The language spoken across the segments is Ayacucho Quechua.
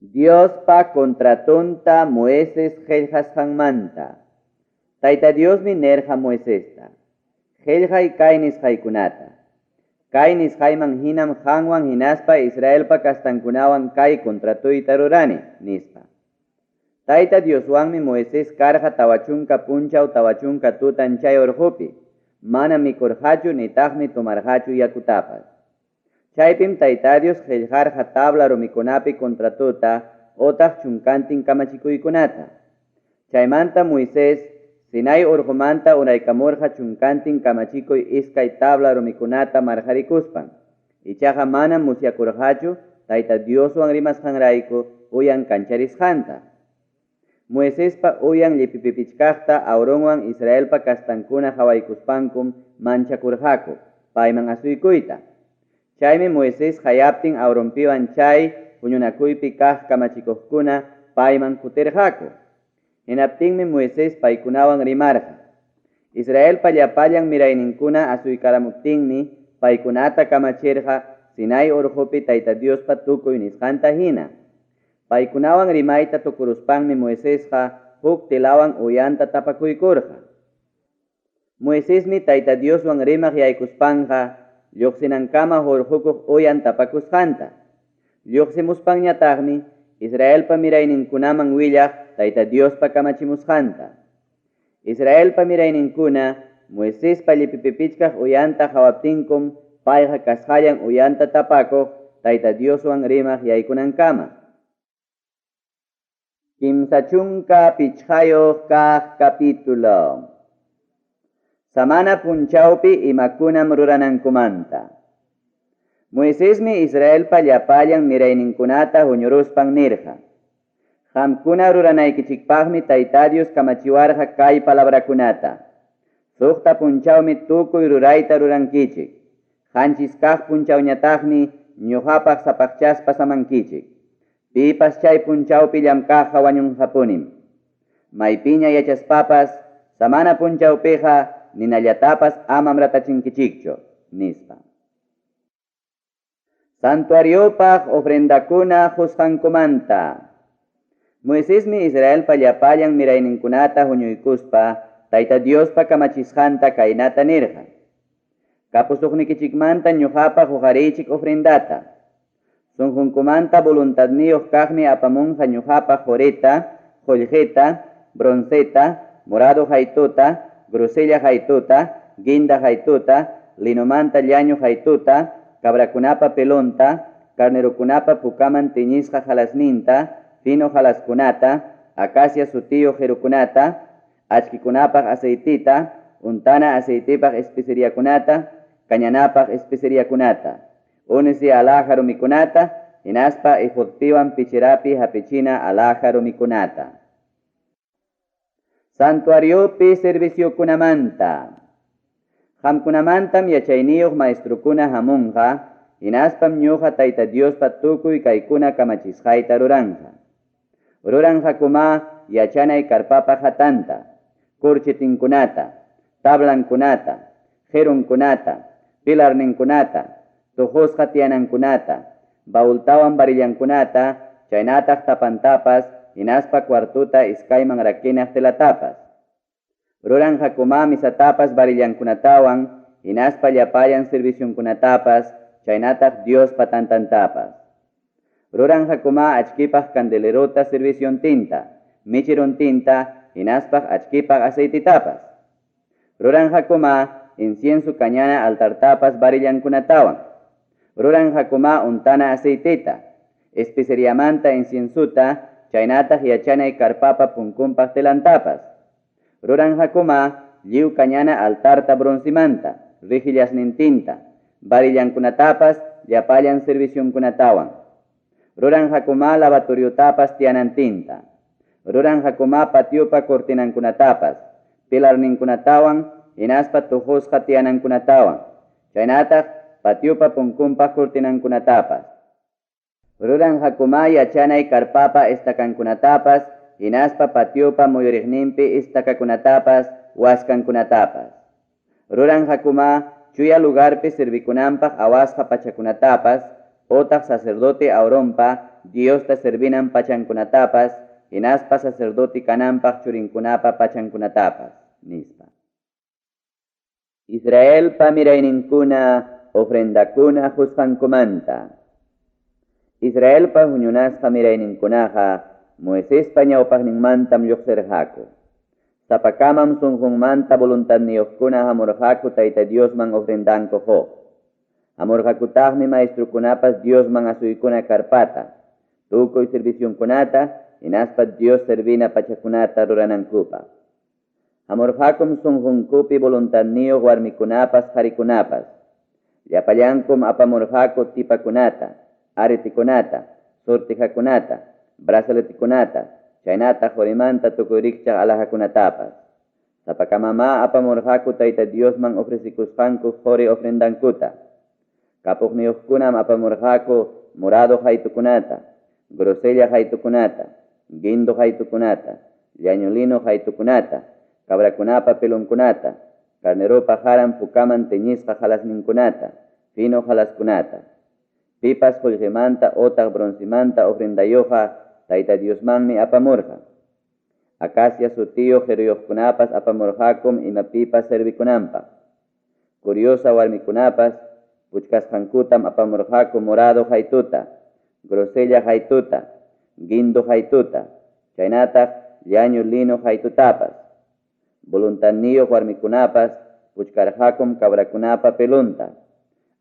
Diospa contratonta Moisés qellqasqanmanta. Tayta Diosmi nirqa Moisesta: Qellqay kay nisqaykunata. Kay nisqayman hinam qanwan hinaspa Israelpa castankunawan kay contratoyta rurani, nispa. Tayta Dioswanmi Moisés karqa 40 punchaw 40 tutan chay orqopi, manam mikurqachu nitaqmi tomarqachu yakutapas. Chaypim Tayta Dios qellqarqa tabla rumikunapi contratota otaq chunkantin kamachikuykunata. Chaymanta Moisés Sinai orqomanta uraykamurqa chunkantin kamachikuy iskay tabla rumikunata marqarikuspan. Ichaqa manam musyakurqachu Tayta Dioswan rimasqanrayku uyan kancharisqanta. Moisespa uyan llipipipichkaqta Aaronwan Israelpa castankuna qawaykuspankum manchakurqaku payman asuykuyta. Chaymi Moisés qayaptin Aaronpiwan chay huñunakuypi kaq kamachikuqkuna payman kutirqaku. Hinaptinmi Moisés paykunawan rimarqa. Israelpa llapallan mirayninkuna asuykaramuptinmi paykunata kamachirqa Sinai orqopi Tayta Diospa tukuy nisqanta hina. Paykunawan rimayta tukuruspanmi Moisesqa huk telawan uyanta tapakuykurqa. Moisesmi Tayta Dioswan rimaq yaykuspanqa lluqsinankama hurqukuq uyan tapakusqanta. Lluqsimuspanñataqmi Israelpa mirayninkunaman willaq Tayta Diospa kamachimusqanta. Israelpa mirayninkuna Moisespa llipipipichkaq uyanta qawaptinkum payqa kasqallan uyanta tapakuq Tayta Dioswan rimaq yaykunankama. 35 kaq capítulo. Samana punchawpi imakunam ruranankumanta. Moisesmi Israelpa llapallan mirayninkunata huñuruspan nirqa: Qamkuna ruranaykichikpaqmi Tayta Dios kamachiwarqa kay palabrakunata. 6 punchawmi tukuy rurayta rurankichik. 7 kaq punchawñataqmi ñuqapaq sapaqchaspa samankichik. Pipas chay punchawpi llamkaqqa wañunqapunim. Maypiña yachaspapas samana punchawpiqa ninallatapas amam ratachinkichikchu, nispa. Santuariopaq ofrendakuna qusqankumanta. Moisesmi Israelpa llapallan mirayninkunata huñuykuspa Tayta Diospa kamachisqanta kaynata nirqa: Kapusuqnikichikmanta ñuqapaq huqariychik ofrendata. Sunqunkumanta voluntadniyuq kaqmi apamunqa ñuqapaq qorita, qullqita, bronceta, morado haytuta, grosella haytuta, guinda haytuta, linomanta llañu haytuta, cabrakunapa pelonta, carnerokunapa pukaman teñisqa jalasninta, fino jalaskunata, acacia sutiyuq jirukunata, achkikunapaq aceitita, untana aceitipaq especeriakunata, kañanapaq especeriakunata, ónice alhaja rumikunata, hinaspa efodpiwan picherapi hapichina alhaja rumikunata. Santuariopi serviciokunamanta. Qamkunamantam yachayniyuq maestrukuna hamunqa, hinaspam ñuqa Tayta Diospa tukuy kaykuna kamachisqayta ruranqa. Ruranqakuma yachanay karpapa hatanta, kurchitinkunata, tablankunata, qirunkunata, pilarninkunata, tuqusqa tiyanankunata, baultawan varillankunata, chaynataq tapantapas, hinaspa cuartuta iskayman rakinaq telatapas. Ruranqakuma misatapas varillankunatawan, hinaspa llapallan servicionkunatapas, chaynataq Diospa tantantapas. Ruranqakuma achkipaq candelerota serviciontinta, michirontinta, hinaspaq achkipaq aceititapas. Ruranqakuma incienso kañana altartapas varillankunatawan. Ruranqakuma untana aceitita, especeriamanta inciensuta, chaynataq yachanay karpapa punkunpaq telantapas. Ruranqakuma lliw kañana altarta broncimanta, rijillasnintinta, varillankunatapas, llapallan servicionkunatawan. Ruranqakuma lavatoriotapas tiyanantinta. Ruranqakuma patiopa cortinankunatapas, pilarninkunatawan, hinaspa tuqusqa tiyanankunatawan, chaynataq patiopa punkunpaq cortinankunatapas. Ruranqakuma yachanay karpapa estacankunatapas, hinaspa patiopa muyuriqninpi estacakunatapas, waskankunatapas. Ruranqakuma chuya lugarpi servikunanpaq awasqa pachakunatapas, otaq sacerdote Aaronpa Diosta servinan pachankunatapas hinaspa sacerdote kananpaq churinkunapa pachankunatapas, nispa. Israelpa mirayninkuna ofrendakuna qusqankumanta. Israelpa huñunasqa mirayninkunaqa Moisespa ñawpaqninmantam lluqsirqaku. Sapakamam sunqunmanta voluntadniyuqkuna hamurqaku Tayta Diosman ofrendanku quq. Hamurqakutaqmi maestrukunapas Diosman asuykuna karpata, tukuy servicionkunata hinaspa Dios servina pachakunata ruranankupaq. Hamurqakum sunqunkupi voluntadniyuq warmikunapas qarikunapas. Llapallankum apamurqaku tipakunata, aretikunata, sortijakunata, brazaletikunata, chaynataq qorimanta tukuy rikchaq alhajakunatapas. Sapakamamá apamurqaku Tayta Diosman ofrecikusqanku qori ofrendankuta. Kapuqniyuqkunam apamurqaku morado qaytukunata, grosella qaytukunata, guindo qaytukunata, llañu lino qaytukunata, cabrakunapa pelonkunata, carneropa qaran pukaman teñisqa jalasninkunata, fino jalaskunata. Pipas qollqemanta otaq broncemanta ofrendayuqqa Tayta Diosmanmi apamurqa. Acacia sutiyuq qiruyuqkunapas apamurqakum imapipas servikunanpaq. Curiosa warmikunapas puchkasqankutam apamurqaku morado qaytuta, grosella qaytuta, guindo qaytuta, chaynataq llañu lino qaytutapas. Voluntadniyuq warmikunapas puchkarqakum cabrakunapa pelonta.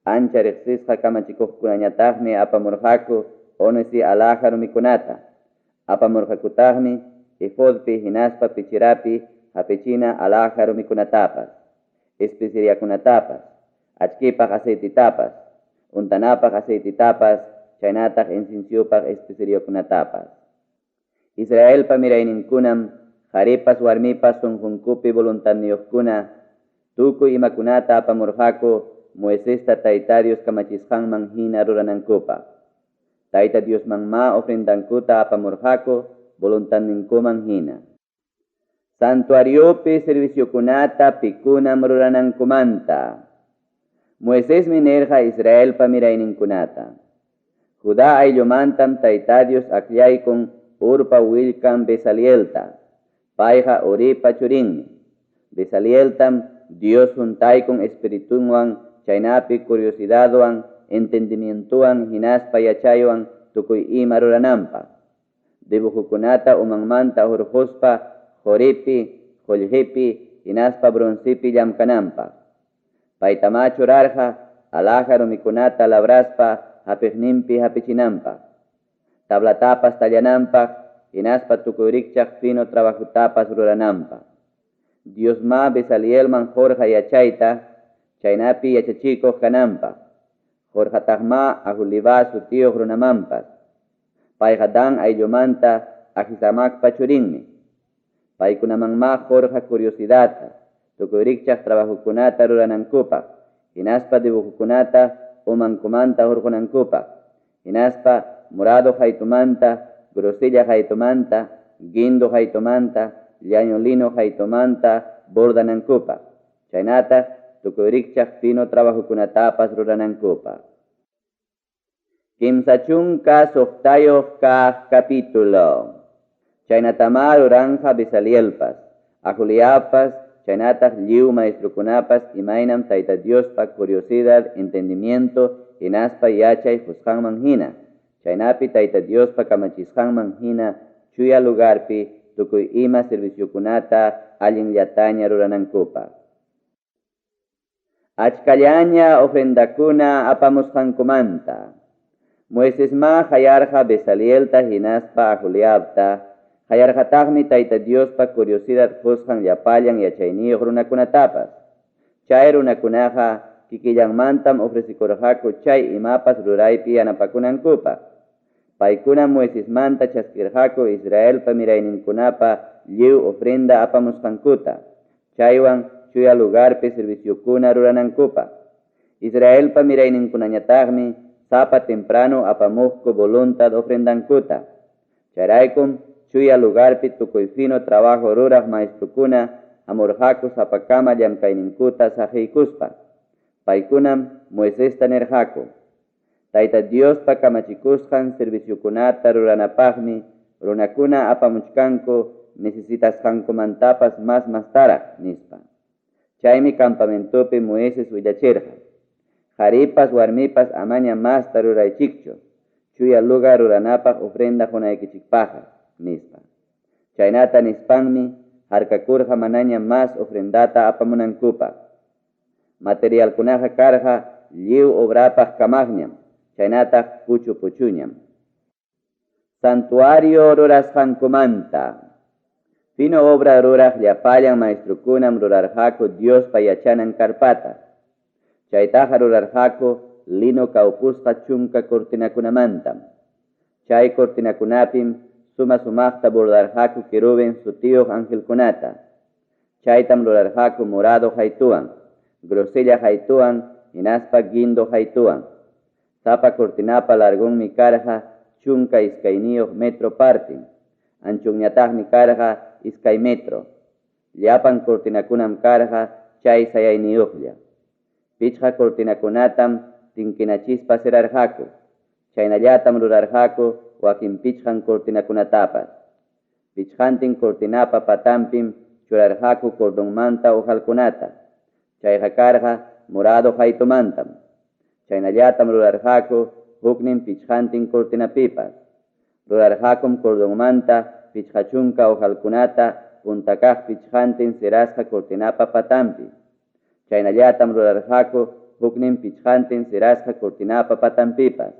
Ancha riqsisqa kamachikuqkunañataqmi apamurqaku ónice alhaja rumikunata. Apamurqakutaqmi efodpi hinaspa pecherapi hapichina alhaja rumikunatapas, especeriakunatapas, achkipaq aceititapas, untanapaq aceititapas, chaynataq inciensopaq especeriakunatapas. Israelpa mirayninkunam qaripas warmipas sunqunkupi voluntadniyuqkuna tukuy imakunata apamurqaku Moisesta Tayta Dios kamachisqanman hina ruranankupaq. Tayta Diosmanmá ofrendankuta apamurqaku voluntadninkuman hina. Santuariopi serviciokunata pikunam ruranankumanta. Moisesmi nirqa Israelpa mirayninkunata. Judá ayllumantam Tayta Dios akllaykun Hurpa willkan Bezalielta. Payqa Uripa churinmi. Bezalieltam Dios juntaykun espiritunwan chaynapi curiosidadwan, entendimientowan hinaspa yachaywan tukuy ima rurananpaq. Dibujokunata umanmanta hurquspa qoripi, qollqipi hinaspa broncepi llamkananpaq. Paytamá churarqa alhaja rumikunata labraspa hapiqninpi hapichinanpaq. Tablatapas tallananpaq hinaspa tukuy rikchaq fino trabajotapas rurananpaq. Diosmá Bezalielman qurqa yachayta, chaynapi yachachikuq kananpaq. Qurqataqmá Aholibá sutiyuq runamanpas. Payqa Dan ayllumanta Ahisamacpa churinmi. Paykunamanmá qurqa curiosidadta, tukuy rikchaq trabajokunata ruranankupaq, hinaspa dibujokunata umankumanta hurqunankupaq, hinaspa morado qaytumanta, grosella qaytumanta, guindo qaytumanta, llañu lino qaytumanta bordanankupaq, chaynataq tukuy rikchaq fino trabajokunatapas ruranankupaq. 36 kaq capítulo. Chaynatamá ruranja Bezalielpas, Aholiabpas, chaynataq lliw maestrukunapas imaynam Tayta Diospa curiosidad, entendimiento hinaspa yachay qusqanman hina. Chaynapi Tayta Diospa kamachisqanman hina chuya lugarpi tukuy ima serviciokunata allinllataña ruranankupaq. Achkallaña ofrendakuna apamusqankumanta. Moisesmá qayarqa Bezalielta hinaspa Aholiabta, qayarqataqmi Tayta Diospa curiosidad qusqan llapallan yachayniyuq runakunatapas. Chay runakunaqa kikillanmantam ofrecikurqaku chay imapas ruraypi yanapakunankupaq. Paykunam Moisesmanta chaskirqaku Israelpa mirayninkunapa lliw ofrenda apamusqankuta, chaywan chuya lugarpi serviciokuna ruranankupaq. Israelpa mirayninkunañataqmi sapa temprano apamuqku voluntad ofrendankuta. Chayraykum chuya lugarpi tukuy fino trabajo ruraq maestrukuna hamurqaku sapakama llamkayninkuta saqiykuspa. Paykunam Moisesta nirqaku: Tayta Diospa kamachikusqan serviciokunata ruranapaqmi runakuna apamuchkanku necesitasqankumantapas mas-mastaraq, nispa. Chaymi campamentopi Moises willachirqa, Qaripas warmipas amaña masta ruraychikchu chuya lugar ruranapaq ofrenda qonaykichikpaqqa, nispa. Chaynata nispanmi harkakurqa manaña mas ofrendata apamunankupaq. Materialkunaqa karqa lliw obrapaq kamaqñam chaynataq puchu-puchuñam. Santuario rurasqankumanta. Fino obra ruraq llapallan maestrokunam rurarqaku Diospa yachanan karpata. Chaytaqa rurarqaku lino kawpusqa chunka cortinakunamantam. Chay cortinakunapim suma-sumaqta bordarqaku querubin sutiyuq angelkunata. Chaytam rurarqaku morado qaytuwan, grosella qaytuwan hinaspa guindo qaytuwan. Sapa cortinapa largonmi karqa 12 metro parten, anchonñataqmi karqa 2 metro. Llapan cortinakunam karqa chay sayayniyuqlla. Pichqa cortinakunatam tinkinachispa sirarqaku. Chaynallatam rurarqaku wakin pichqan cortinakunatapas. Pichqantin cortinapa patanpim churarqaku cordonmanta ojalkunata. Chayqa karqa morado qaytumantam. Chaynallatam rurarqaku huknin pichqantin cortinapipas. Rurarqakum cordonmanta 50 ojalkunata punta kaq pichqantin sirasqa cortinapa patanpi. Chaynallatam rurarqaku huknin pichqantin sirasqa cortinapa patanpipas.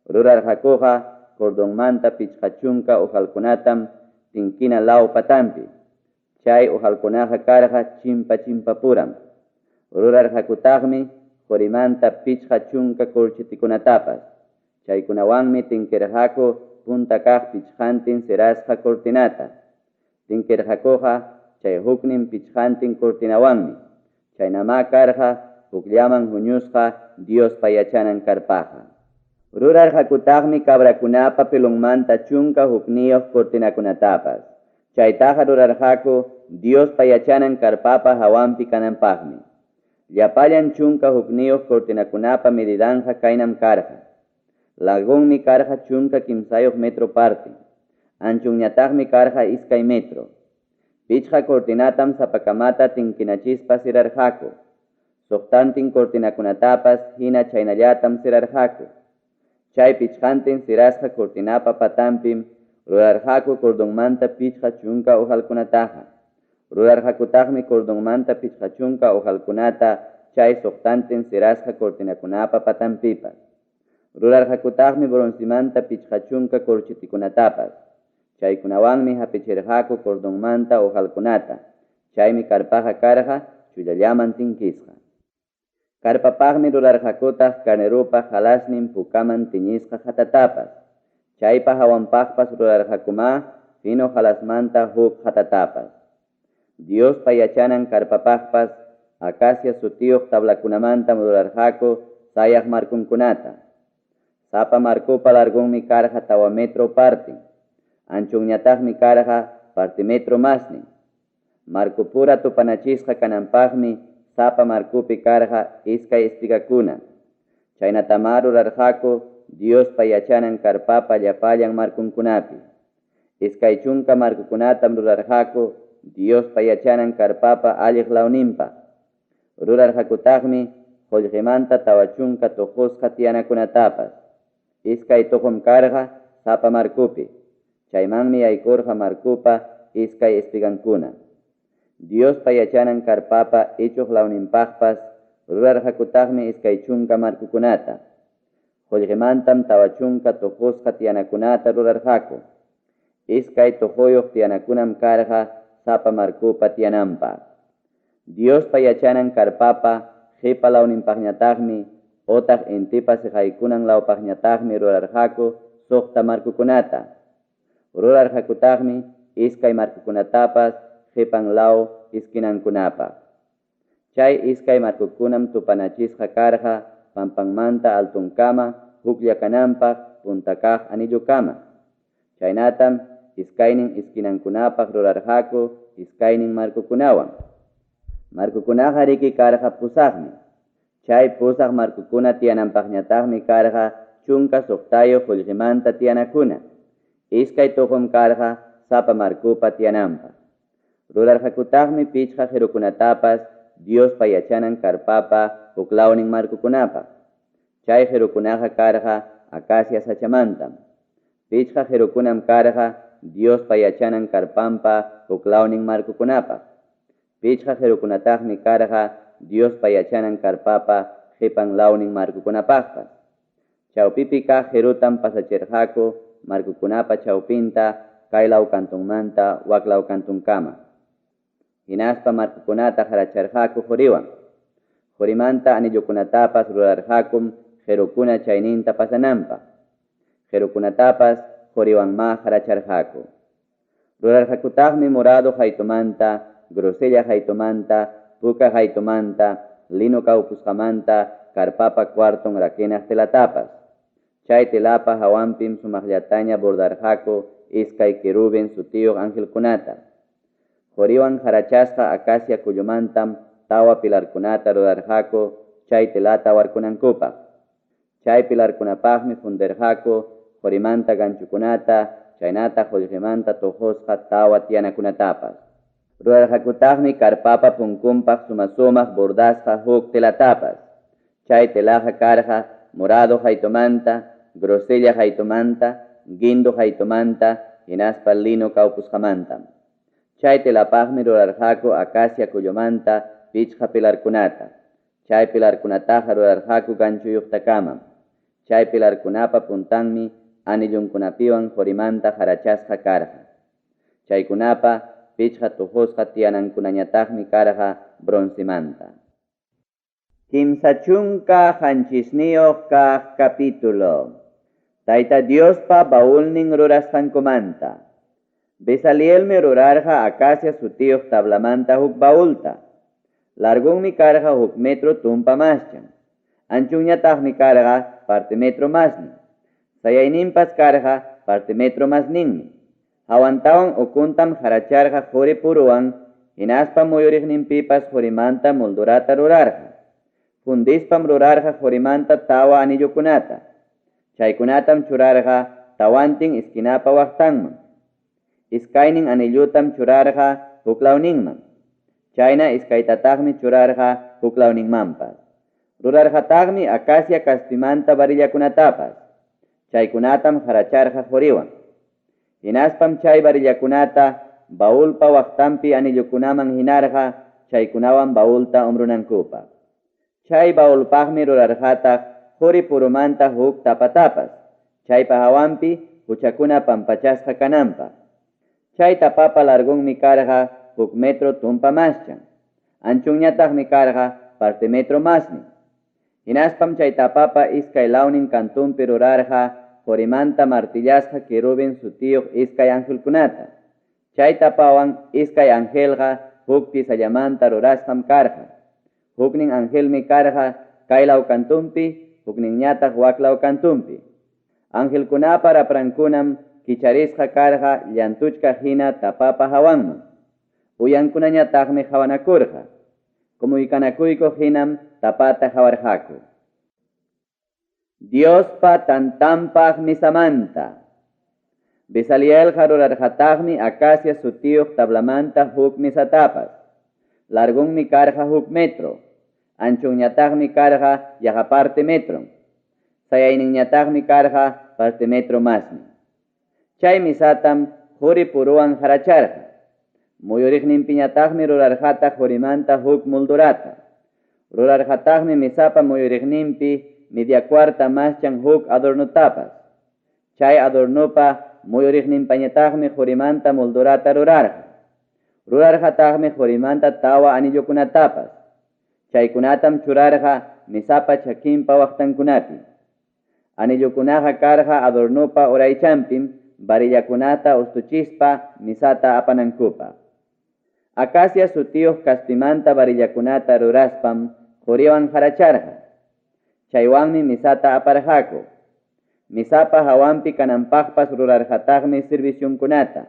Rurarqakuqa cordonmanta 50 ojalkunatam tinkina law patanpi. Chay ojalkunaqa karqa chimpa-chimpapuram. Rurarqakutaqmi qorimanta 50 corchetikunatapas. Chaykunawanmi tinkirqaku punta kaq pichqantin sirasqa cortinata. Tinkirqakuqa chay huknin pichqantin cortinawanmi. Chaynamá karqa hukllaman huñusqa Diospa yachanan karpaqa. Rurarqakutaqmi cabrakunapa pelonmanta 11 cortinakunatapas. Chaytaqa rurarqaku Diospa yachanan karpapa hawanpi kananpaqmi. Llapallan 11 cortinakunapa medidanqa kaynam karqa. Largonmi karqa 13 metro parten. Anchonñataqmi karqa 2 metro. Pichqa cortinatam sapakamata tinkinachispa sirarqaku. Suqtantin cortinakunatapas hina chaynallatam sirarqaku. Chay pichqantin sirasqa cortinapa patanpim rurarqaku cordonmanta 50 ojalkunataqa. Rurarqakutaqmi cordonmanta 50 ojalkunata chay suqtantin sirasqa cortinakunapa patanpipas. Rurarqakutaqmi broncemanta 50 corchetikunatapas. Chaykunawanmi hapichirqaku cordonmanta ojalkunata. Chaymi karpaqa karqa chullallaman tinkisqa. Karpapaqmi rurarqakutaq carneropa halasnin pukaman tiñisqa qatatapas. Chaypa hawanpaqpas rurarqakumá fino halasmanta huk qatatapas. Diospa yachanan karpapaqpas acacia sutiyuq tablakunamantam rurarqaku sayaq markunkunata. Sapa markupa largonmi karqa 4 metro parten. Anchonñataqmi karqa parte metro masnin. Markupura tupanachisqa kananpaqmi sapa markupi karqa iskay espigakuna. Chaynatamá rurarqaku Diospa yachanan karpapa llapallan markunkunapi. 20 markukunatam rurarqaku Diospa yachanan karpapa alliq lawninpaq. Rurarqakutaqmi qullqimanta 40 tuqusqa tiyanakunatapas. Iskay tuqum karqa sapa markupi. Chaymanmi yaykurqa markupa iskay espigankuna. Diospa yachanan karpapa ichuq lawninpaqpas rurarqakutaqmi 20 markukunata. Qullqimantam 40 tuqusqa tiyanakunata rurarqaku. Iskay tuquyuq tiyanakunam karqa sapa markupa tiyananpaq. Diospa yachanan karpapa qipa lawninpaqñataqmi otaq intipa siqaykunan lawpaqñataqmi rurarqaku suqta markukunata. Rurarqakutaqmi iskay markukunatapas qipan law esquinankunapaq. Chay iskay markukunam tupanachisqa karqa pampanmanta altonkama huklla kananpaq punta kaq anillukama. Chaynatam iskaynin esquinankunapaq rurarqaku iskaynin markukunawan. Markukunaqa riki karqa 8mi. Chay pusaq marcokuna tiyananpaqñataqmi karqa 16 qullqimanta tiyanakuna. Iskay tuqum karqa sapa marcopa tiyananpaq. Rurarqakutaqmi 5 qirukunatapas Diospa yachanan karpapa huklawnin marcokunapaq. Chay qirukunaqa karqa acacia sachamantam. 5 qirukunam karqa Diospa yachanan karpanpa huklawnin marcokunapaq. 5 qirukunataqmi karqa Diospa yachanan karpapa qipan lawnin marcokunapaqpas. Chawpipi kaq qirutam pasachirqaku marcokunapa chawpinta kaylaw cantonmanta waklaw cantonkama. Hinaspa marcokunata qaracharqaku quriwan. Qurimanta anillokunatapas rurarqakum qirukuna chayninta pasananpaq. Qirukunatapas quriwanmá qaracharqaku. Rurarqakutaqmi morado qaytumanta, grosella qaytumanta, puka qaytumanta, lino kawpusqamanta karpapa cuarton rakinaq telatapas. Chay telapa hawanpim sumaqllataña bordarqaku iskay querubin sutiyuq angelkunata. Quriwan qarachasqa acacia kullumantam tawa pilarkunata rurarqaku chay telata warkunankupaq. Chay pilarkunapaqmi fundirqaku qurimanta ganchukunata, chaynataq qullqimanta tuqusqa tawa tiyanakunatapas. Rurarqakutaqmi karpapa punkunpaq suma-sumaq bordasqa huk telatapas. Chay telaqa karqa morado qaytumanta, grosella qaytumanta, guindo qaytumanta, hinaspa lino kawpusqamantam. Chay telapaqmi rurarqaku acacia kullumanta 5 pilarkunata. Chay pilarkunataqa rurarqaku ganchuyuqtakamam. Chay pilarkunapa puntanmi anillunkunapiwan qurimanta qarachasqa karqa. Chaykunapa 5 tuqusqa tiyanankunañataqmi karqa broncemanta. 37 kaq capítulo. Tayta Diospa baulnin rurasqankumanta. Bezalielmi rurarqa acacia sutiyuq tablamanta huk baulta. Largunmi karqa 1 metro tumpa maschan. Anchunñataqmi karqa parte metro masnin. Sayayninpas karqa parte metro masninmi. Hawantawan ukuntam qaracharqa quri puruwan, hinaspa muyuriqninpipas qurimanta moldurata rurarqa. Fundispam rurarqa qurimanta tawa anillokunata. Chaykunatam churarqa tawantin esquinapa waqtanman. Iskaynin anillutam churarqa huklawninman. Chayna iskaytataqmi churarqa huklawninmanpas. Rurarqataqmi acacia kaspimanta varillakunatapas. Chaykunatam qaracharqa quriwan. Hinaspam chay varillakunata baulpa waqtanpi anillukunaman hinarqa chaykunawan baulta umrunankupaq. Chay baulpaqmi rurarqataq quri purumanta huk tapatapas, chaypa hawanpi huchakuna pampachasqa kananpaq. Chay tapapa largunmi karqa 1 metro tumpa maschan. Anchunñataqmi karqa parte metro masnin. Hinaspam chay tapapa iskay lawnin kantunpi rurarqa qurimanta martillasqa querubin sutiyuq iskay angelkunata. Chay tapawan iskay angelqa huk piezallamanta rurasqam karqa. Huknin angelmi karqa kaylaw kantunpi, hukninñataq waklaw kantunpi. Angelkunapa raprankunam kicharisqa karqa llantuchka hina tapapa hawanman. Uyankunañataqmi hawanakurqa. Kumuykanakuykuq hinam tapata hawarqaku. Diospa tantanpaq misamanta. Bezalielqa rurarqataqmi acacia sutiyuq tablamanta huk misatapas. Largunmi karqa 1 metro. Anchunñataqmi karqa yaqa parte metro. Sayayninñataqmi karqa parte metro masmi. Chay misatam quri puruwan qaracharqa. Muyuriqninpiñataqmi rurarqataq qurimanta huk moldurata. Rurarqataqmi misapa muyuriqninpi media cuarta maschan huk adornotapas. Chay adornopa muyuriqninpañataqmi qurimanta moldurata rurarqa. Rurarqataqmi qurimanta tawa anillokunatapas. Chaykunatam churarqa misapa chakinpa waqtankunapi. Anillokunaqa karqa adornopa uraychanpim varillakunata ustuchispa misata apanankupaq. Acacia sutiyuq kaspimanta varillakunata ruraspam quriwan qaracharqa. Chaywanmi misata aparqaku. Misapa hawanpi kananpaqpas rurarqataqmi servicionkunata,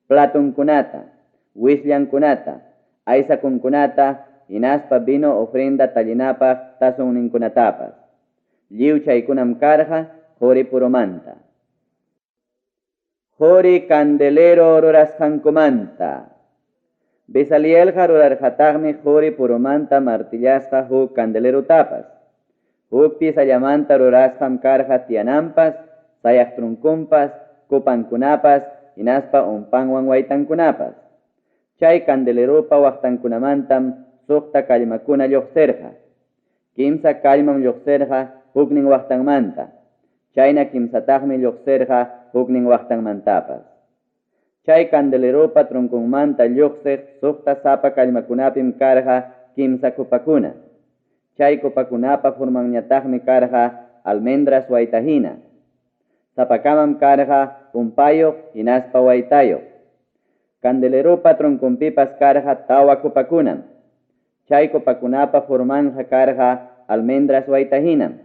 platonkunata, wisllankunata, aysakunkunata, hinaspa vino ofrenda tallinapaq tazonninkunatapas. Lliw chaykunam karqa qori puromanta. Qori candelero rurasqankumanta. Bezalielqa rurarqataqmi qori puromanta martillasqa huk candelerotapas. Huk piezallamanta rurasqam karqa tiyananpas, sayaq tronconpas, copankunapas, hinaspa umpanwan waytankunapas. Chay candeleropa waqtankunamantam suqta kallmakuna lluqsirqa. Kimsa kallmam lluqsirqa huknin waqtanmanta. Chayna kimsataqmi lluqsirqa huknin waqtanmantapas. Chay candeleropa tronconmanta lluqsiq suqta sapa kallmakunapim karqa kimsa copakuna. Chay copakunapa formanñataqmi karqa almendras waytahina. Sapakamam karqa umpayuq hinaspa waytayuq. Candeleropa tronconpipas karqa tawa copakunam. Chay copakunapa formanja karqa almendras waytahinam.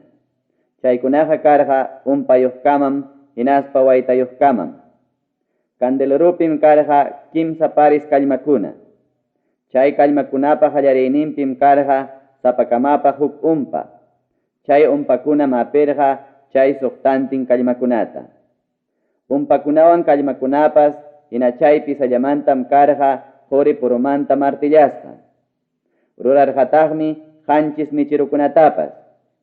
Chaykunaqa karqa umpayuqkamam hinaspa waytayuqkamam. Candeleropim karqa kimsa paris kallmakuna. Chay kallmakunapa qallariyninpim karqa sapakamapa huk umpa. Chay umpakunam apirqa chay suqtantin kallmakunata. Umpakunawan kallmakunapas hina chay pisallamantam karqa qori purumanta martillasqa. Rurarqataqmi qanchis michirukunatapas,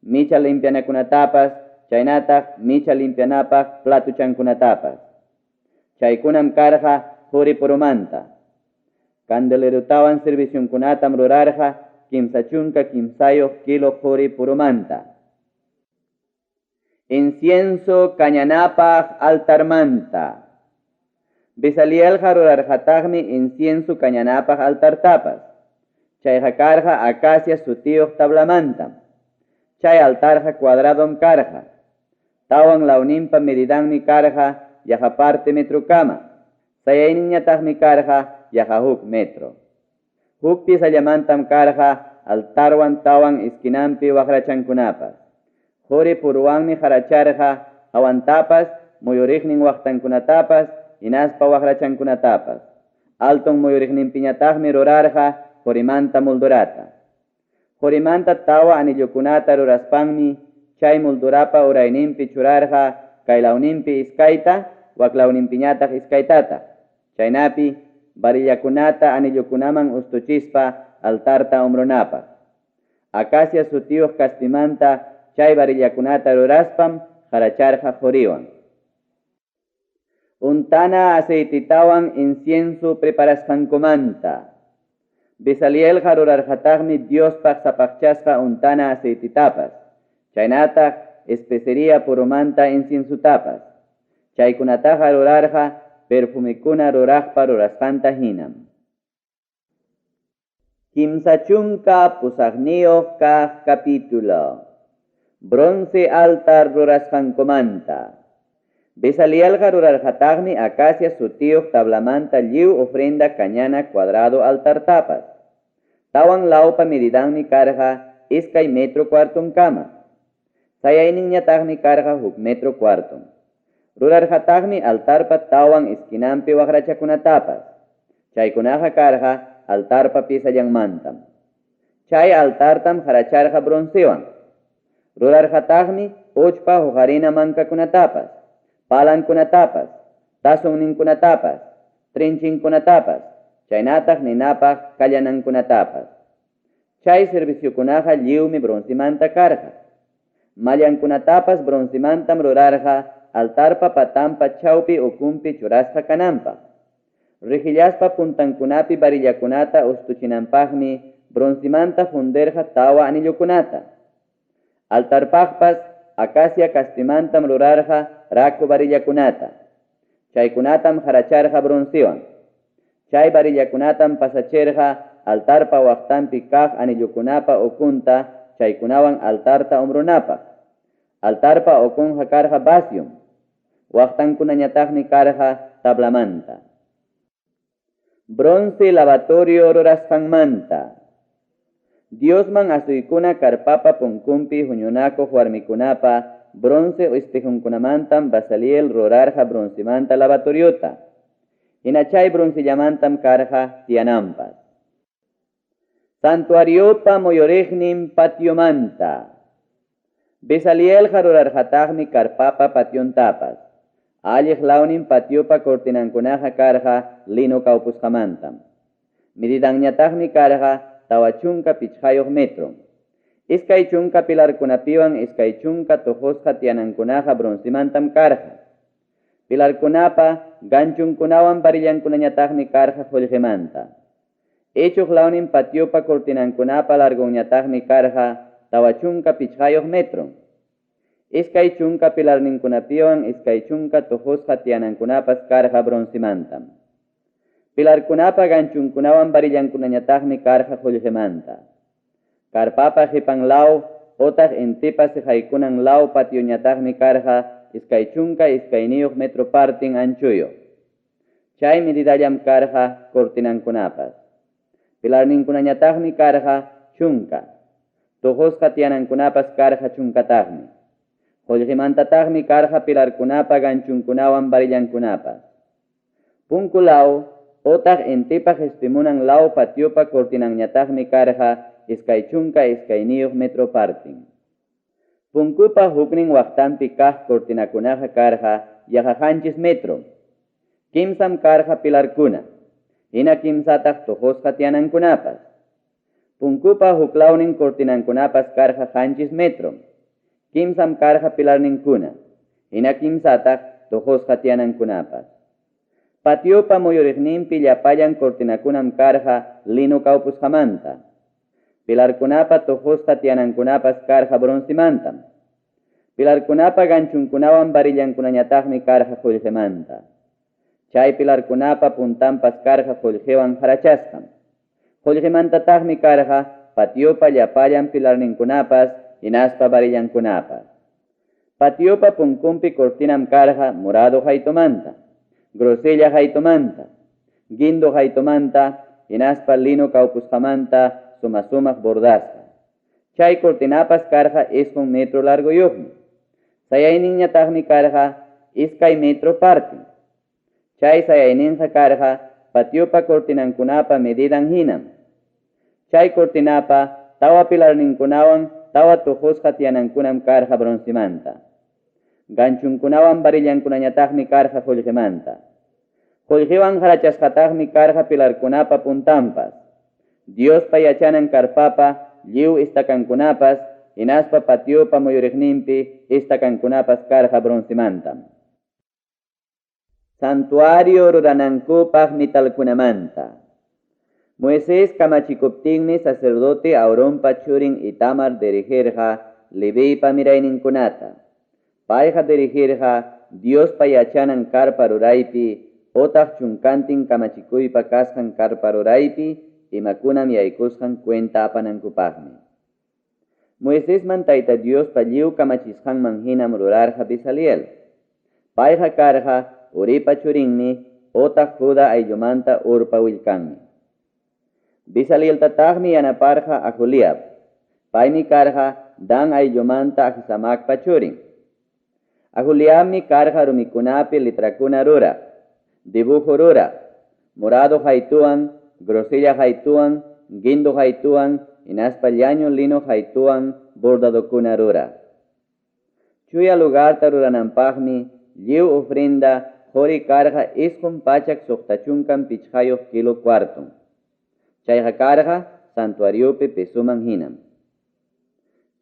micha limpianakunatapas, chaynataq micha limpianapaq platuchankunatapas. Chaykunam karqa qori purumanta. Candelerotawan servicionkunatam rurarqa 33 kilo qori purumanta. Incienso kañanapaq altarmanta. Bezalielqa rurarqataqmi incienso kañanapaq altartapas. Chayqa karqa acacia sutiyuq tablamantam. Chay altarqa cuadradom karqa. Tawan lawninpa medidanmi karqa yaqa parte metrokama. Sayayninñataqmi karqa yaqa huk metro. Huk piezallamantam karqa altarwan tawan esquinanpi waqrachankunapas. Qori puruwanmi qaracharqa hawantapas, muyuriqnin waqtankunatapas, hinaspa waqrachankunatapas. Alton muyuriqninpiñataqmi rurarqa qorimanta moldurata. Qorimanta tawa anillukunata ruraspanmi chay moldurapa urayninpi churarqa kaylawninpi iskayta, waklawninpiñataq iskaytata. Chaynapi varillakunata anillukunaman ustuchispa altarta hombrunapaq. Acacia sutiyuq kaspimanta chay varillakunata ruraspam qaracharqa qoriwan. Untana aceititawan incienso preparasqankumanta. Bezalielqa rurarqataqmi Diospaq sapaqchasqa untana aceititapas, chaynataq especería purumanta inciensutapas. Chaykunataqa rurarqa perfumekuna ruraqpa rurasqanta hinam. 38 kaq capítulo. Bronce altar rurasqankumanta. Bezalielqa rurarqataqmi acacia sutiyuq tablamanta lliw ofrenda kañana cuadrado altartapas. Tawan lawpa medidanmi karqa 2 metro cuartonkama. Sayayninñataqmi karqa 1 metro cuarton. Rurarqataqmi altarpa tawan esquinanpi waqrachakunatapas. Chaykunaqa karqa altarpa piezallanmantam. Chay altartam qaracharqa broncewan. Rurarqataqmi uchpa huqarina mankakunatapas, palankunatapas, tazonninkunatapas, trinchinkunatapas, chaynataq ninapaq kallanankunatapas. Chay serviciokunaqa lliwmi broncemanta karqa. Mallankunatapas broncemantam rurarqa altarpa patanpa chawpi ukunpi churasqa kananpaq. Rijillaspa puntankunapi varillakunata ustuchinanpaqmi broncemanta fundirqa tawa anillukunata. Altarpaqpas acacia kaspimantam rurarqa raku varillakunata. Chaykunatam qaracharqa broncewan. Chay varillakunatam pasachirqa altarpa waqtanpi kaq anillukunapa ukunta chaykunawan altarta hombrunapaq. Altarpa ukunqa karqa vacium. Waqtankunañataqmi karqa tablamanta. Bronce lavatorio rurasqanmanta. Diosman asuykuna karpapa punkunpi huñunakuq warmikunapa bronce espejunkunamantam Bezaliel rurarqa broncemanta lavatoriota. Hina chay broncellamantam karqa tiyananpas. Santuariopa muyuriqnin patiomanta. Bezalielqa rurarqataqmi karpapa pationtapas. Alliq lawnin patiopa cortinankunaqa karqa lino kawpusqamantam. Medidanñataqmi karqa 45 metro. 20 pilarkunapiwan 20 tuqusqa tiyanankunaqa broncemantam karqa. Pilarkunapa ganchunkunawan varillankunañataqmi karqa qullqimanta. Ichuq lawnin patiopa cortinankunapa largonñataqmi karqa 45 metro. 20 pilarninkunapiwan 20 tuqusqa tiyanankunapas karqa broncemantam. Pilarkunapa ganchunkunawan varillankunañataqmi karqa qullqimanta. Karpapa qipan law otaq intipa siqaykunan law patioñataqmi karqa 22 metro partin anchuyuq. Chay medidallam karqa cortinankunapas. Pilarninkunañataqmi karqa 10. Tuqusqa tiyanankunapas karqa 10taqmi. Qullqimantataqmi karqa pilarkunapa ganchunkunawan varillankunapas. Punku law otaq intipa qispimunan law patiopa cortinanñataqmi karqa 22 metro partin. Punkupa huknin waqtanpi kaq cortinakunaqa karqa yaqa 7 metro. Kimsam karqa pilarkuna, hina kimsataq tuqusqa tiyanankunapas. Punkupa huklawnin cortinankunapas karqa 7 metro. Kimsam karqa pilarninkuna, hina kimsataq tuqusqa tiyanankunapas. Patiopa muyuriqninpi llapallan cortinakunam karqa lino kawpusqamanta. Pilarkunapa tuqusqa tiyanankunapas karqa broncemantam. Pilarkunapa ganchunkunawan varillankunañataqmi karqa qullqimanta. Chay pilarkunapa puntanpas karqa qullqiwan harachasqam. Qullqimantataqmi karqa patiopa llapallan pilarninkunapas hinaspa varillankunapas. Patiopa punkunpi cortinam karqa morado qaytumanta, grosella qaytumanta, guindo qaytumanta, hinaspa lino kawpusqamanta suma-sumaq bordasqa. Chay cortinapas karqa 9 metro largoyuqmi. Sayayninñataqmi karqa 2 metro partin. Chay sayayninqa karqa patiopa cortinankunapa medidan hinam. Chay cortinapa tawa pilarninkunawan tawa tuqusqa tiyanankunam karqa broncemanta. Ganchunkunawan varillankunañataqmi karqa qullqimanta. Qullqiwan harachasqataqmi karqa pilarkunapa puntanpas. Diospa yachanan karpapa lliw estacankunapas hinaspa patiopa muyuriqninpi estacankunapas karqa broncemantam. Santuario ruranankupaq metalkunamanta. Moisés kamachikuptinmi sacerdote Aaronpa churin Itamar dirigirqa Leviypa mirayninkunata. Payqa dirigirqa Diospa yachanan karpa ruraypi otaq chunkantin kamachikuypa kasqan karpa ruraypi imakunam yaykusqan cuenta apanankupaqmi. Moisesman Tayta Diospa lliw kamachisqanman hinam rurarqa Bezaliel. Payqa karqa Uripa churinmi otaq Juda ayllumanta Urpa willkanmi. Bezalieltataqmi yanaparqa Aholiab. Paymi karqa Dan ayllumanta Ahisamacpa churin. Aholiabmi karqa rumikunapi letrakuna ruraq, dibujo ruraq, morado qaytuwan, grosella qaytuwan, guindo qaytuwan, hinaspa llañu lino qaytuwan bordadokuna ruraq. Chuya lugarta rurananpaqmi lliw ofrenda quri karqa 965 kilo cuarton. Chayqa karqa santuariopi pesoman hinam.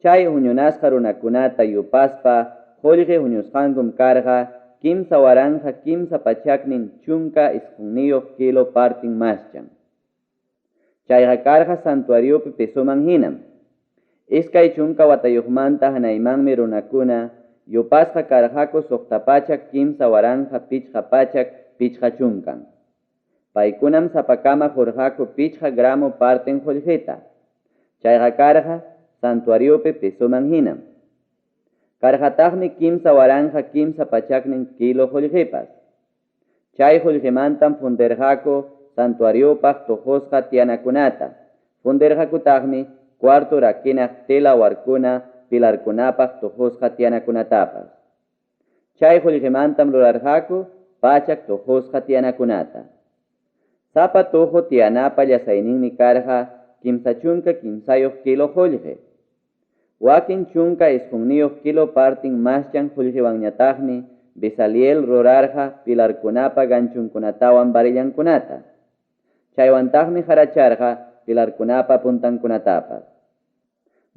Chay huñunasqa runakunata yupaspa qullqi huñusqankum karqa 3399 kilo partin maschan. Chayqa karqa santuariopi pesoman hinam. 20 watayuqmanta hanaymanmi runakuna yupasqa karqaku 603,550. Paykunam sapakama qurqaku 5 gramo partin qullqita. Chayqa karqa santuariopi pesoman hinam. Karqataqmi 3300 kilo qullqipas. Chay qullqimantam fundirqaku santuariopaq tuqusqa tiyanakunata. Fundirqakutaqmi cuarto rakinaq tela warkuna pilarkunapaq tuqusqa tiyanakunatapas. Chay qullqimantam rurarqaku 100 tuqusqa tiyanakunata. Sapa tuqu tiyanapa llasayninmi karqa 33 kilo qollqe. Wakin 19 kilo partin maschan qollqewanñataqmi Bezaliel rurarqa pilarkunapa ganchunkunatawan varillankunata. Chaywantaqmi qaracharqa pilarkunapa puntankunatapas.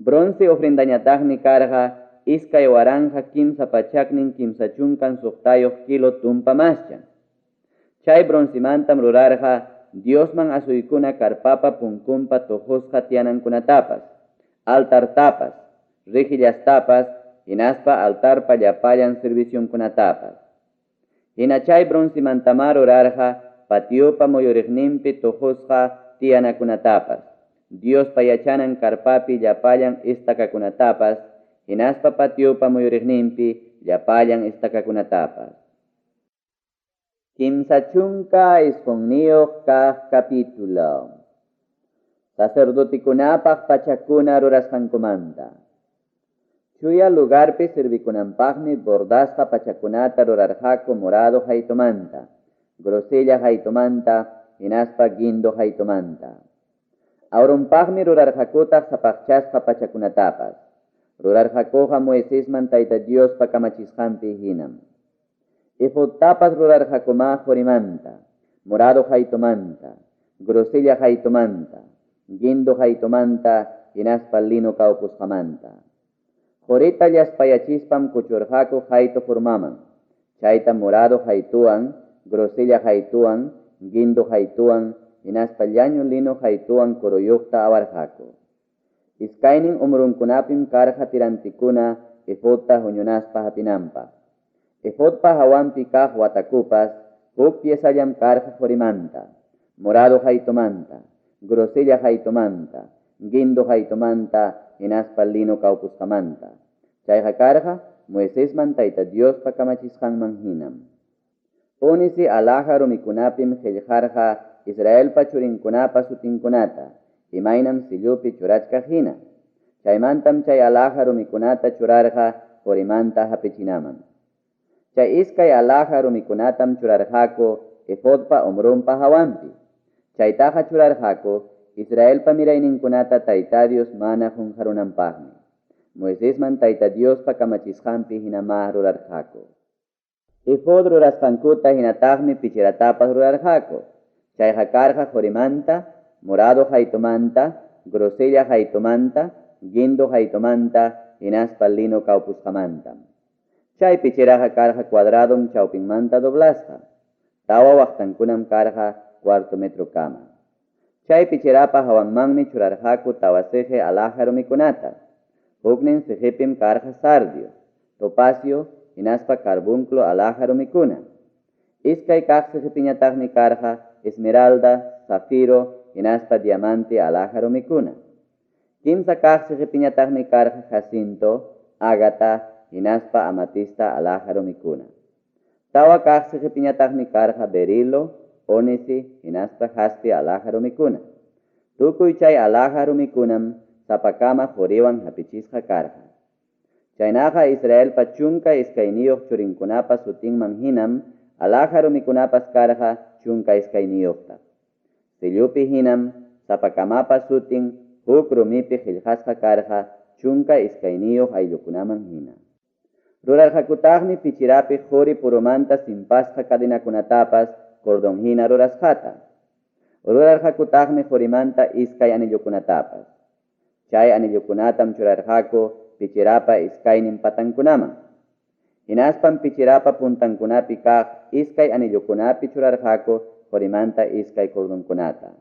Bronce ofrendañataqmi karqa 2336 kilo tumpa maschan. Chay broncemantam rurarqa Diosman asuykuna karpapa punkunpa tuqusqa tiyanankunatapas, altartapas, rejillastapas, hinaspa altarpa llapallan servicionkunatapas. Hina chay broncemantamá rurarqa patiopa muyuriqninpi tuqusqa tiyanakunatapas, Diospa yachanan karpapi llapallan estacakunatapas, hinaspa patiopa muyuriqninpi llapallan estacakunatapas. 39 kaq capítulo. Sacerdotekunapaq pachakuna rurasqankumanta. Chuya lugarpi servikunanpaqmi bordasqa pachakunata rurarqaku morado haytumanta, grosella haytumanta, hinaspa guindo haytumanta. Aaronpaqmi rurarqakutaq sapaqchasqa pachakunatapas. Rurarqakuqa Moisesman Tayta Diospa kamachisqanpi hinam. Efodtapas rurarqakumá qorimanta, morado haytumanta, grosella haytumanta, guindo haytumanta, hinaspa lino kawpusqamanta. Qorita llaspayachispan kuchurqaku haytu formaman. Chayta morado haytuwan, grosella haytuwan, guindo haytuwan, hinaspa llañu lino haytuwan kuruyuqta awarqaku. Iskaynin umrunkunapim karqa tirantikuna efodta huñunaspa hapinanpaq. Efodpa hawanpi kaq watakupas huk piezallam karqa qorimanta, morado haytumanta, grosella haytumanta, guindo haytumanta, hinaspa lino kawpusqamanta. Chayqa karqa Moisesman Tayta Diospa kamachisqanman hinam. Ónice alhaja rumikunapim qillqarqa Israelpa churinkunapa sutinkunata, imaynam sillupi churachkaq hina. Chaymantam chay alhaja rumikunata churarqa qorimanta hapichinaman. Chay iskay alhaja rumikunatam churarqaku efodpa umrunpa hawanpi. Chaytaqa churarqaku Israelpa mirayninkunata Tayta Dios mana qunqarunanpaqmi. Moisesman Tayta Diospa kamachisqanpi hinamá rurarqaku. Efod rurasqankuta hinataqmi picheratapas rurarqaku. Chayqa karqa qorimanta, morado haytumanta, grosella haytumanta, guindo haytumanta, hinaspa lino kawpusqamantam. Chay picheraqa karqa cuadradom chawpinmanta doblasqa. Tawa waqtankunam karqa cuarto metrokama. Chay picherapa hawanmanmi churarqaku tawa siqi alhaja rumikunata. Huknin siqipim karqa sardio, topacio, hinaspa carbunclo alhaja rumikuna. Iskay kaq siqipiñataqmi karqa esmeralda, zafiro, hinaspa diamante alhaja rumikuna. Kimsa kaq siqipiñataqmi karqa jacinto, ágata, hinaspa amatista alhaja rumikuna. Tawa kaq siqipiñataqmi karqa berilo, ónice, hinaspa jaspe alhaja rumikuna. Tukuy chay alhaja rumikunam sapakama qoriwan hapichisqa karqa. Chaynaqa Israelpa 12 churinkunapa sutinman hinam alhaja rumikunapas karqa 12. Sillupi hinam sapakamapa sutin huk rumipi qillqasqa karqa 12 ayllukunaman hina. Rurarqakutaqmi pichirapi qori purumanta simpasqa cadenakunatapas cordón hina rurasqata. Rurarqakutaqmi qorimanta iskay anillukunatapas. Chay anillukunatam churarqaku pichirapa iskaynin patankunaman. Hinaspam pichirapa puntankunapi kaq iskay anillukunapi churarqaku qorimanta iskay cordonkunata.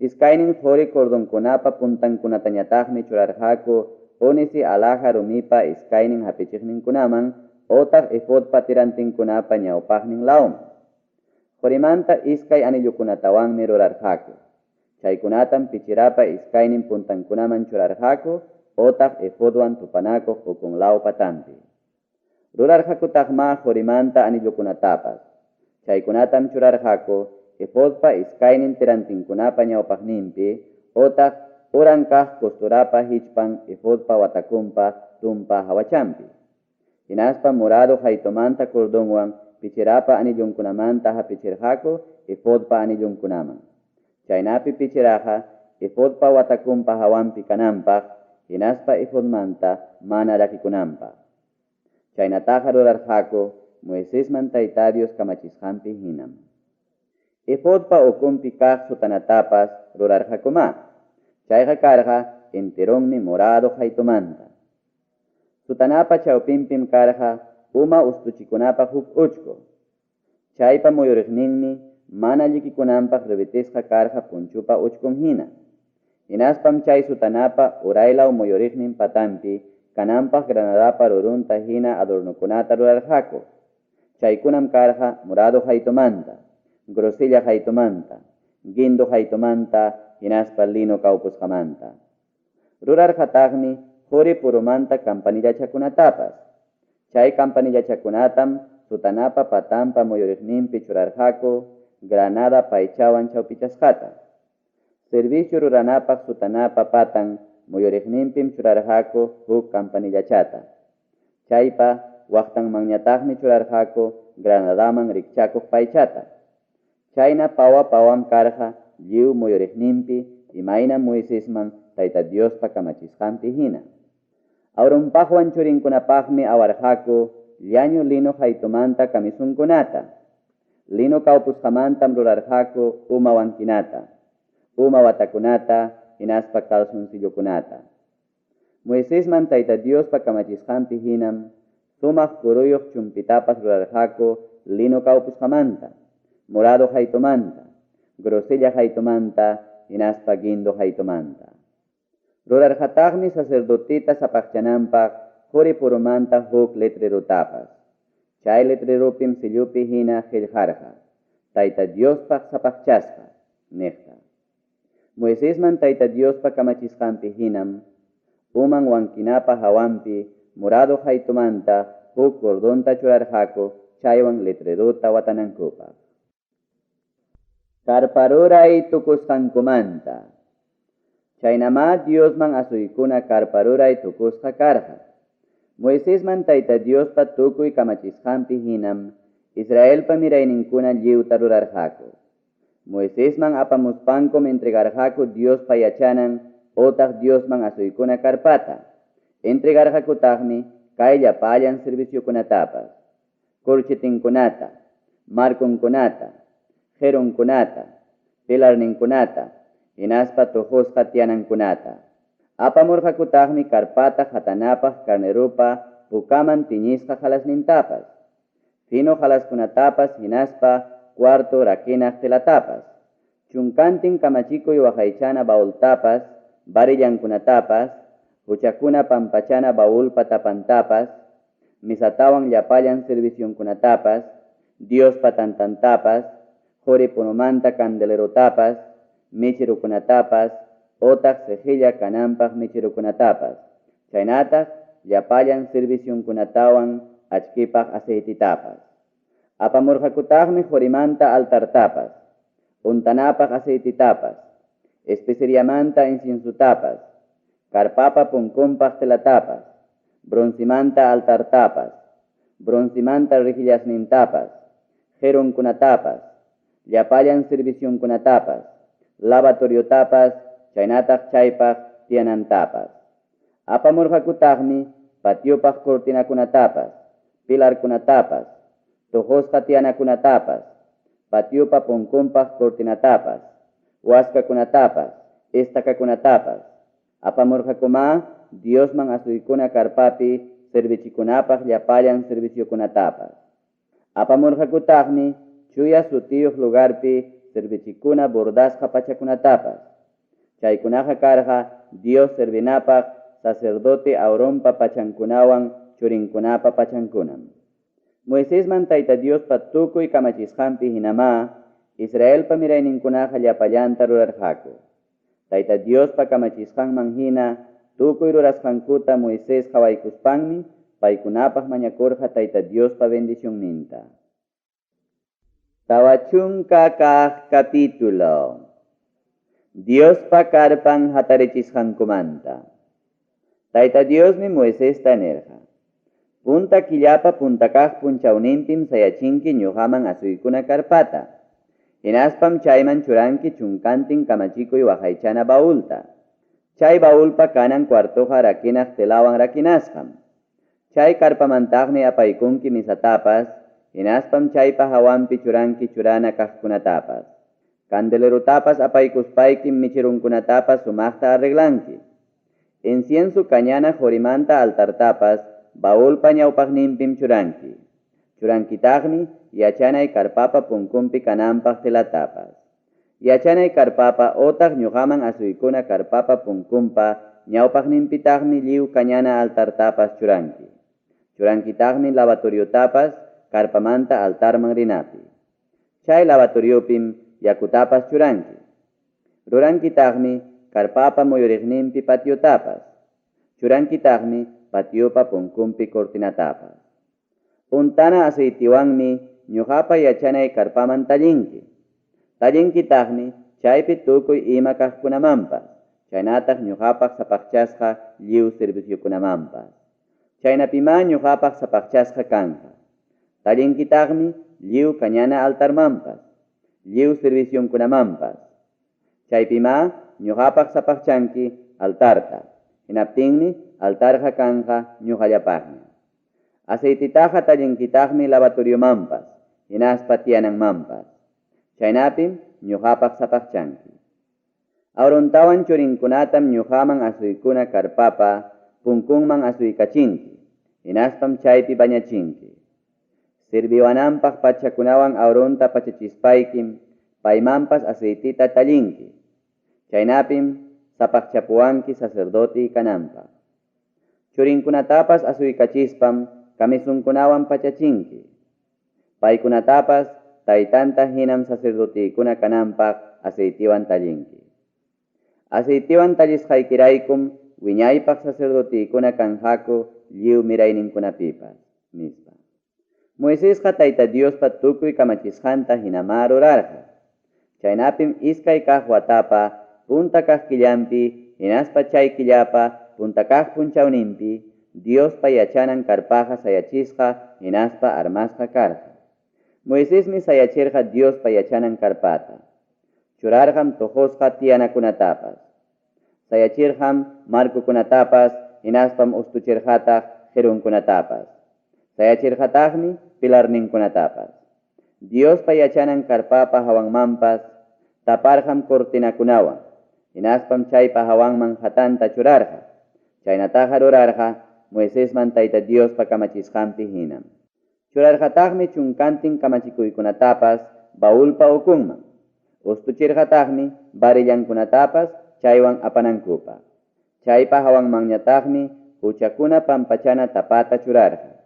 Iskaynin qori cordonkunapa puntankunatañataqmi churarqaku ónice alhaja rumipa iskaynin hapichiqninkunaman otaq efodpa tirantinkunapa ñawpaqnin lawman. Qorimanta iskay anillukunatawanmi rurarqaku. Chaykunatam pichirapa iskaynin puntankunaman churarqaku otaq efodwan tupanakuq ukun law patanpi. Rurarqakutaqma qorimanta anillukunatapas. Chaykunatam churarqaku efodpa iskaynin tirantinkunapa ñawpaqninpi otaq uran kaq costurapa hichpan efodpa watakunpa tumpa hawachanpi. Hinaspa morado haytumanta cordonwan pichirapa anillunkunamanta hapichirqaku efodpa anillunkunaman. Chaynapi pichiraqa efodpa watakunpa hawanpi kananpaq hinaspa efodmanta mana rakikunanpaq. Chaynataqa rurarqaku Moisesman Tayta Dios kamachisqanpi hinam. Efodpa ukunpi kaq sotanatapas rurarqakumá. Chayqa karqa enteronmi morado qaytumanta. Sotanapa chawpinpim karqa uma ustuchikunapaq huk uchku. Chaypa muyuriqninmi mana llikikunanpaq ribetisqa karqa punchupa uchkun hina. Hinaspam chay sotanapa uraylaw muyuriqnin patanpi kananpaq granadapa rurunta hina adornokunata rurarqaku. Chaykunam karqa morado qaytumanta, grosella qaytumanta, guindo qaytumanta hinaspa lino kawpusqamanta. Rurarqataqmi qori purumanta campanillachakunatapas. Chay campanillachakunatam sotanapa patanpa muyuriqninpi churarqaku granada paychawan chawpichasqata. Servicio ruranapaq sotanapa patan muyuriqninpim churarqaku huk campanillachata. Chaypa waqtanmanñataqmi churarqaku granadaman rikchakuq paychata. Chayna pawa-pawam karqa lliw muyuriqninpi imaynam Moisesman Tayta Diospa kamachisqanpi hina. Aaronpaqwan churinkunapaqmi awarqaku llañu lino qaytumanta camisonkunata. Lino kawpusqamantam rurarqaku uma wankinata, uma watakunata hinaspa calzoncillokunata. Moisesman Tayta Diospa kamachisqanpi hinam sumaq kuruyuq chumpitapas rurarqaku lino kawpusqamanta, morado qaytumanta, grosella qaytumanta hinaspa guindo qaytumanta. Rurarqataqmi sacerdoteta sapaqchananpaq qori purumanta huk letrerotapas. Chay letrerupim sellopi hina qellqarqa, Tayta Diospaq sapaqchasqa, niqta. Moisesman Tayta Diospa kamachisqanpi hinam, uman wankinapa hawanpi morado qaytumanta huk cordonta churarqaku chaywan letrerota watanankupaq. Carpa ruray tukusqankumanta. Chaynamá Diosman asuykuna carpa ruray tukusqa karqa. Moisesman Tayta Diospa tukuy kamachisqanpi hinam Israelpa mirayninkuna lliwta rurarqaku. Moisesman apamuspankum entregarqaku Diospa yachanan otaq Diosman asuykuna carpata. Entregarqakutaqmi kay llapallan serviciokunatapas: corchetinkunata, marconkunata, qerunkunata, pilarninkunata hinaspa tuqusqa tiyanankunata. Apamurqakutaqmi carpata qatanapaq carneropa pukaman tiñisqa qalasnintapas, fino qalaskunatapas hinaspa cuarto rakinaq telatapas, chunkantin kamachikuy waqaychana baultapas, varillankunatapas, huchakuna pampachana baulpa tapantapas, mesatawan llapallan servicionkunatapas, Diospa tantantapas, qori punumanta candelerotapas, mecherokunatapas, otaq cejilla kananpaq mecherokunatapas, chaynataq llapallan servicionkunatawan achkipaq aceitetapas. Apamurqakutaqmi qorimanta altartapas, untanapaq aceitetapas, especeriamanta inciensotapas, carpapa punkunpaq telatapas, broncemanta altartapas, broncemanta rejillasnintapas, qerunkunatapas, llapallan servicionkunatapas, lavatoriotapas, chaynataq chaypaq tiyanantapas. Apamurqakutaqmi patiopaq cortinakunatapas, pilarkunatapas, tuqusqa tiyanakunatapas, patiopa punkunpaq cortinatapas, waskakunatapas, estacakunatapas. Apamurqakumá Diosman asuykuna carpapi servichikunapaq llapallan serviciokunatapas. Apamurqakutaqmi chuya sutiyuq lugarpi servichikuna bordasqa pachakunatapas. Chaykunaqa karqa Dios servinapaq sacerdote Aaronpa pachankunawan churinkunapa pachankunam. Moisesman Tayta Diospa tukuy kamachisqanpi hinamá Israelpa mirayninkunaqa llapallanta rurarqaku. Tayta Diospa kamachisqanman hina tukuy rurasqankuta Moisés qawaykuspanmi paykunapaq mañakurqa Tayta Diospa bendicionninta. 40 kaq capítulo. Diospa carpan hatarichisqankumanta. Tayta Diosmi Moisesta nirqa: Punta killapa punta kaq punchawninpim sayachinki ñoqaman asuykuna carpata. Hinaspam chayman churanki chunkantin kamachikuy waqaychana baulta. Chay baulpa kanan cuartoqa rakinaq telawan rakinasqam. Chay karpamantaqmi apaykunki misatapas, hinaspam chaypa hawanpi churanki churana kaqkunatapas. Candelerotapas apaykuspaykim mecheronkunatapas sumaqta arreglanki. Incienso kañana qorimanta altartapas baulpa ñawpaqninpim churanki. Churankitaqmi yachanay karpapa punkunpi kananpaq telatapas. Yachanay karpapa otaq ñoqaman asuykuna karpapa punkunpa ñawpaqninpitaqmi lliw kañana altartapas churanki. Churankitaqmi lavatoriotapas karpamanta altarman rinapi. Chay lavatoriopim yakutapas churanki. Rurankitaqmi karpapa muyuriqninpi patiotapas. Churankitaqmi patiopa punkunpi cortinatapas. Untana aceitewanmi ñoqapa yachanay karpaman tallinki. Tallinkitaqmi chaypi tukuy ima kaqkunamanpas, chaynataq ñoqapaq sapaqchasqa lliw serviciokunamanpas. Chaynapimá ñoqapaq sapaqchasqa kanqa. Tallinkitaqmi lliw kañana altarmanpas, lliw servicionkunamanpas. Chaypimá ñoqapaq sapaqchanki altarta. Hinaptinmi altarqa kanqa ñoqallapaqña. Aceititaqa tallinkitaqmi lavatoriomanpas, hinaspa tiyananmanpas. Chaynapim ñoqapaq sapaqchanki. Aarontawan churinkunatam ñoqaman asuykuna karpapa punkunman asuykachinki, hinaspam chaypi bañachinki. Serviwananpaq pachakunawan Aaronta pachachispaykim paymanpas aceitita tallinki. Chaynapim sapaqchapuwanki sacerdote kananpaq. Churinkunatapas asuykachispam camisunkunawan pachachinki. Paykunatapas taytanta hinam sacerdotekuna kananpaq aceitiwan tallinki. Aceitiwan tallisqaykiraykum wiñaypaq sacerdotekuna kanqaku lliw mirayninkunapipas, nispa. Moisesqa Tayta Diospa tukuy kamachisqanta hinamá rurarqa. Chaynapim iskay kaq watapa punta kaq killanpi hinaspa chay killapa punta kaq punchawninpi Diospa yachanan karpaqa sayachisqa hinaspa armasqa karqa. Moisesmi sayachirqa Diospa yachanan karpata. Churarqam toqosqa tiyanakunatapas. Sayachirqam marcokunatapas hinaspam ustuchirqataq qirunkunatapas. Sayachirqataqmi pilarninkunatapas. Diospa yachanan karpapa hawanmanpas taparqam cortinakunawan. Hinaspam chaypa hawanman hatanta churarqa. Chaynataqa rurarqa Moisesman Tayta Diospa kamachisqanpi hinam. Churarqataqmi chunkantin kamachikuykunatapas baulpa ukunman. Ustuchirqataqmi varillankunatapas chaywan apanankupaq. Chaypa hawanmanñataqmi huchakuna pampachana tapata churarqa.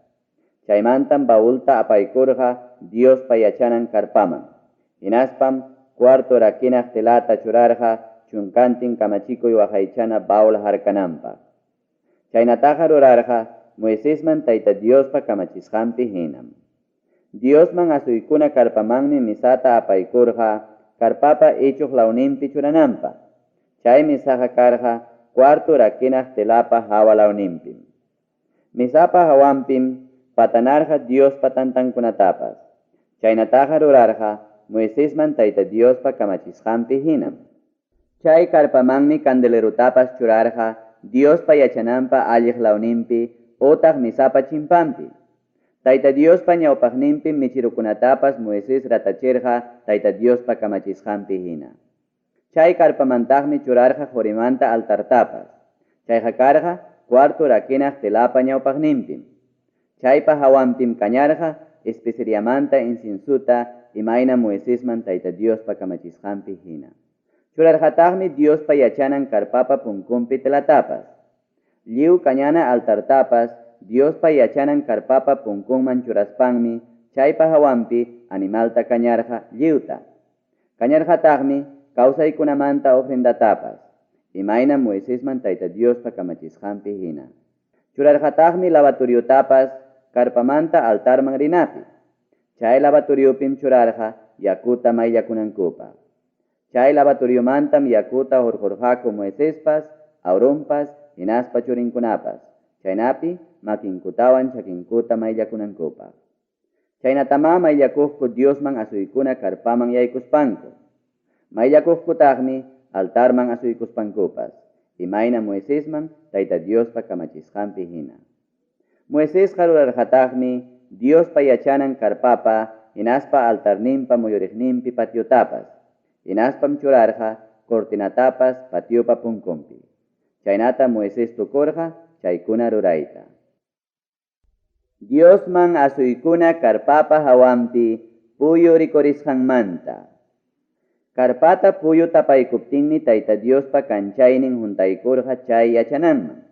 Chaymantam baulta apaykurqa Diospa yachanan karpaman. Hinaspam cuarto rakinaq telata churarqa chunkantin kamachikuy waqaychana baul harkananpaq. Chaynataqa rurarqa Moisesman Tayta Diospa kamachisqanpi hinam. Diosman asuykuna karpamanmi misata apaykurqa karpapa ichuq lawninpi churananpaq. Chay misaqa karqa cuarto rakinaq telapa hawa lawninpim. Misapa hawanpim patanarqa Diospa tantankunatapas. Chaynataqa rurarqa Moisesman Tayta Diospa kamachisqanpi hinam. Chay karpamanmi candelerotapas churarqa Diospa yachananpa alliq lawninpi otaq misapa chimpanpi. Tayta Diospa ñawpaqninpim mecherokunatapas Moisés ratachirqa Tayta Diospa kamachisqanpi hina. Chay karpamantaqmi churarqa qorimanta altartapas. Chayqa karqa cuarto rakinaq telapa ñawpaqninpim. Chaypa hawanpim kañarqa especeriamanta inciensuta imayna Moisesman Tayta Diospa kamachisqanpi hina. Churarqataqmi Diospa yachanan karpapa punkunpi telatapas. Lliw kañana altartapas Diospa yachanan karpapa punkunman churaspanmi chaypa hawanpi animalta kañarqa lliwta. Kañarqataqmi kawsaykunamanta ofrendatapas, imayna Moisesman Tayta Diospa kamachisqanpi hina. Churarqataqmi lavatoriotapas karpamanta altarman rinapi. Chay lavatoriopim churarqa yakuta mayllakunankupaq. Chay lavatoriomantam yakuta hurqurqaku Moisespas, Aaronpas, hinaspa churinkunapas. Chaynapi makinkutawan chakinkuta mayllakunankupaq. Chaynatamá mayllakuqku Diosman asuykuna karpaman yaykuspanku. Mayllakuqkutaqmi altarman asuykuspankupas, imayna Moisesman Tayta Diospa kamachisqanpi hina. Moisesqa rurarqataqmi Diospa yachanan karpapa hinaspa altarninpa muyuriqninpi patiotapas, hinaspam churarqa cortinatapas patiopa punkunpi. Chaynatam Moisés tukurqa chaykuna rurayta. Diosman asuykuna karpapa hawanpi puyu rikurisqanmanta. Karpata puyu tapaykuptinmi Tayta Diospa kanchaynin huntaykurqa chay yachananman.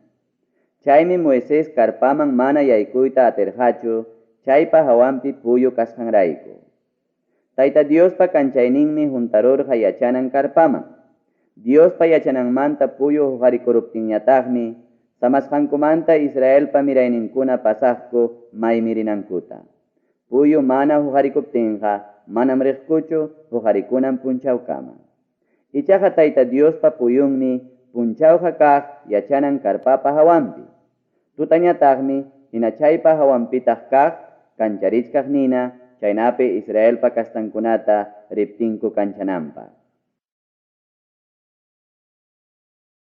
Chaymi Moisés karpaman mana yaykuyta atirqachu chaypa hawanpi puyu kasqanrayku. Tayta Diospa kanchayninmi huntarurqa yachanan karpaman. Diospa yachananmanta puyu huqarikuruptinñataqmi samasqankumanta Israelpa mirayninkuna pasaqku maymi rinankuta. Puyu mana huqarikuptinqa manam riqkuchu huqarikunan punchawkama. Ichaqa Tayta Diospa puyunmi punchawqa kaq yachanan karpapa hawanpi. Tutañataqmi hina chaypa hawanpitaq kaq kancharichkaq nina chaynapi Israelpa castankunata riptinku kanchananpaq.